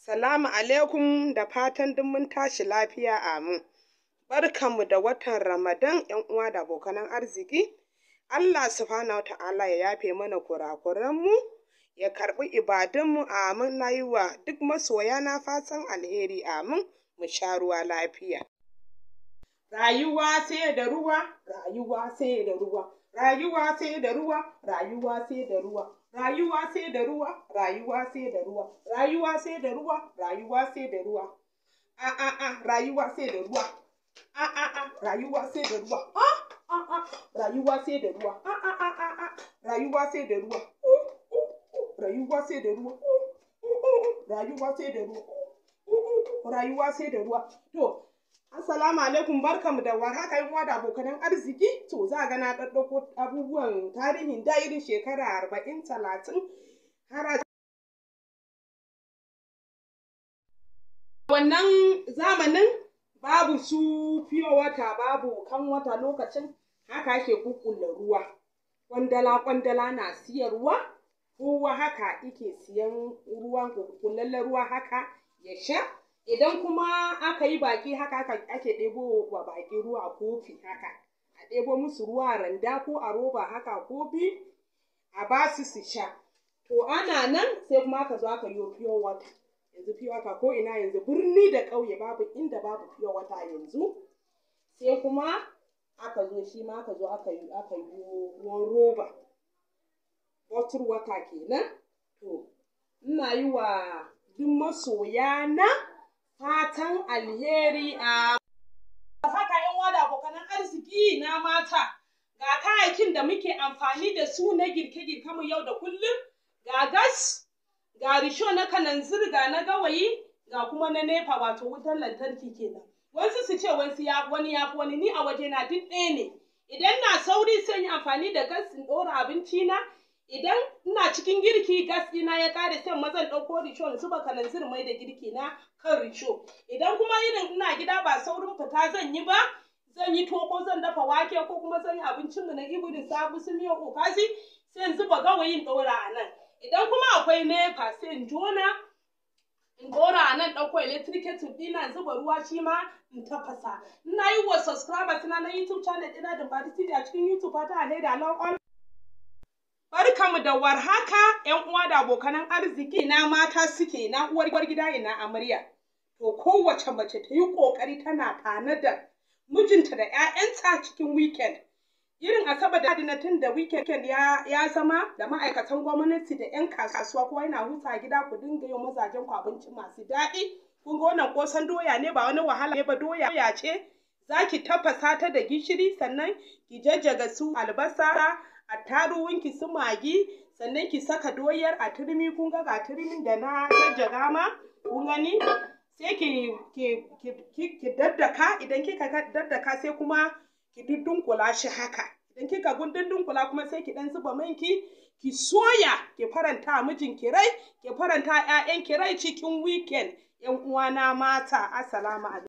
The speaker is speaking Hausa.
Salamu alaikum, da fatan duk mun tashi lafiya, amin. Barkanmu da watan Ramadan, ‘yan uwa da abokanan arziki. Allah subhanahu ta'ala ya yafe mana kurakuranmu, ya karɓi ibadunmu, amin. Na yi wa duk masoya na fatan alheri, amin. Mu sha ruwa lafiya. Rayuwa sai da ruwa, rayuwa sai da ruwa, rayuwa sai da ruwa, rayuwa sai da ruwa, rayuwa sai da ruwa, rayuwa sai da ruwa, rayuwa sai da ruwa, rayuwa sai da ruwa. A a a, rayuwa sai da ruwa. A a a, rayuwa sai da ruwa. A a a, rayuwa sai da ruwa. A a a a a, rayuwa sai da ruwa. Rayuwa sai da ruwa. Rayuwa sai da ruwa. Rayuwa sai da ruwa. To, assalamu alaikum, barkamu da warhaka, yan uwa da abokanan arziki. To, za ga na ɗaɗɗauko abubuwan tarihin da irin shekara 40, 30 har wannan zamanin babu su pure water, babu kan wata lokacin, haka ake kukkulla ruwa. Kwandala kwandala na siyarwa, kowa haka yake siyan ruwan kukkullallen ruwa haka ya sha. Idan kuma aka yi baƙi, haka ake ɗebo wa baƙi ruwa a kofi haka, a ɗebo musu ruwa a randa ko a roba haka kofi, a ba su su sha. To, ana nan sai kuma aka zo aka yi pure water. Yanzu pure water ko ina, yanzu birni da ƙauye babu inda babu pure water yanzu. Sai kuma aka zo shi ma aka zo aka yi ruwan roba, bottle water kenan. To, ina yi wa duk masoya na fatan alheri a haka, yan uwa da abokanan arziki na mata. Ga kayayyakin da muke amfani da su na girke-girke mu yau da kullum: ga gas, ga risho na kananzir, ga na gawayi, ga kuma na NEPA, wato wutar lantarki kenan. Wasu su ce wasu ya wani ya fi wani, ni a waje na duk ɗaya ne. Idan na sauri, sai yi amfani da gas in ɗora abinci na. Idan ina cikin girki gas ɗina ya ƙare, sai maza in ɗauko risho in zuba kananzir, mai da girki na kan risho. Idan kuma irin ina gida, ba saurin fita zan yi ba, zan yi tuwo ko zan dafa wake ko kuma zan yi abincin mu na Igbo da su miyan okazi, sai in zuba gawayin ɗora a nan. Idan kuma akwai NEPA, sai in jona in ɗora a nan, ɗauko electric kettle ɗina, zuba ruwa shi ma in tafasa. Ina yi wa subscribers na na YouTube channel ɗina da Bari TV a cikin YouTube fata alheri. Allah. Barkamu da warhaka, ‘yan uwa da abokanan arziki. Ina mata suke? Ina uwar gida? Ina amarya? To, kowace mace ta yi ƙoƙari tana tanadar mijinta da ‘ya'yanta cikin weekend. Irin Asabar da na tun da weekend ya zama da ma'aikatan gwamnati da ‘yan kasuwa kowa yana huta gida, ku dinga yin mazajen ku abinci masu daɗi. Kun ga wannan ƙosan doya ne, ba wani wahala ne ba, doya ce. Za ki tafasa ta da gishiri, sannan ki jajjaga su albasa, attarugunki, su magi, sannan ki saka doyar a turmi. Kun ga ga turmin da na jajjaga ma, kun gani? Sai ki daddaka. Idan kika daddaka, sai kuma ki dudunkula shi haka. Idan kika dudunkula kuma, sai ki dan zuba manki ki soya, ki faranta mijinki rai, ki faranta ƴaƴanki rai cikin weekend. Ƴan uwana mata, assalamu alaikum.